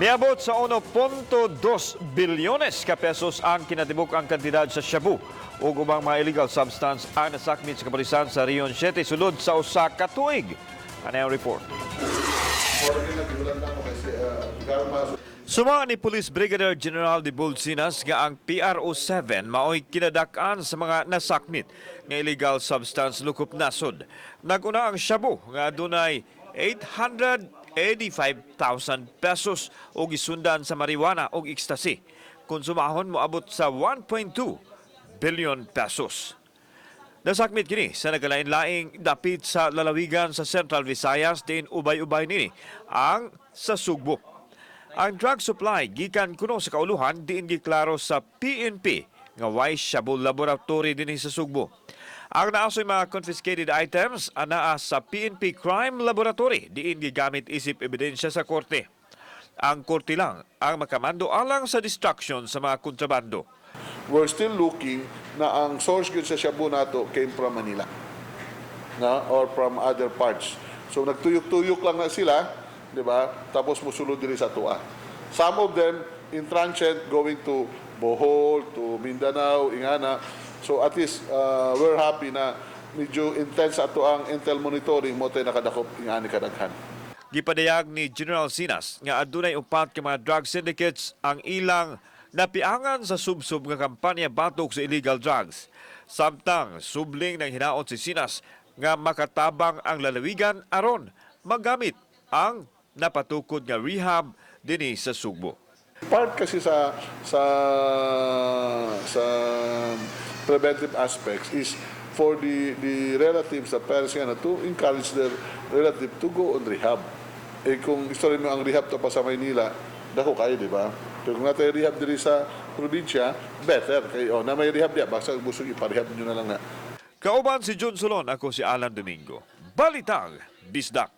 Miabot sa 1.2 bilyones ka pesos ang kinatibuk-ang kantidad sa shabu ug ubang mga illegal substance ang nasakmit sa kapolisan sa Region 7 sulod sa usa ka tuig. Ano ang report? Suma ni Police Brigadier General Debold Sinas nga ang PRO 7 maoy kinadak-an sa mga nasakmit nga illegal substance lukop nasod. Naguna ang shabu nga adunay 885,000 pesos og gisundan sa marijuana ug ecstasy. Konsumahon moabot sa 1.2 billion pesos. Nasakmit kini sa nagkalain-laing dapit sa lalawigan sa Central Visayas, din ubay-ubay nini ang sa Sugbo. Ang drug supply gikan kuno sa kauluhan, diin giklaro sa PNP nga way shabu laboratory dinhi sa Sugbo. Ang naasoy mga confiscated items anaa sa PNP Crime Laboratory, diin gigamit isip ebidensya sa korte. Ang korte lang ang makamando alang sa destruction sa mga kontrabando. We're still looking na ang source gyud sa shabu nato came from Manila, na or from other parts. So nagtuyok-tuyok lang na sila, di ba? Tapos musulod diri sa atoa. Some of them in transient going to Bohol, to Mindanao, ingana. So at least we're happy na medyo intense ato ang intel monitoring mao tay nakadakop ingani kadaghan. Gipadayag ni General Sinas nga adunay upat ka mga drug syndicates ang ilang napiangan sa subsob nga kampanya batok sa illegal drugs. Samtang subling ng hinaot si Sinas nga makatabang ang lalawigan aron magamit ang napatukod nga rehab dinhi sa Sugbo. Part kasi sa preventive aspects is for the relatives, the parents nga na to encourage their relative to go on rehab. Eh kung istorya mo ang rehab to pa sa Maynila, dako kayo, di ba? Pero kung naa tay rehab diri sa probinsya, better. Kay, oh, na may rehab diya, basta busog ipa-rehab nyo na lang na. Kauban si Jun Solon, ako si Alan Domingo. Balitang Bisdak.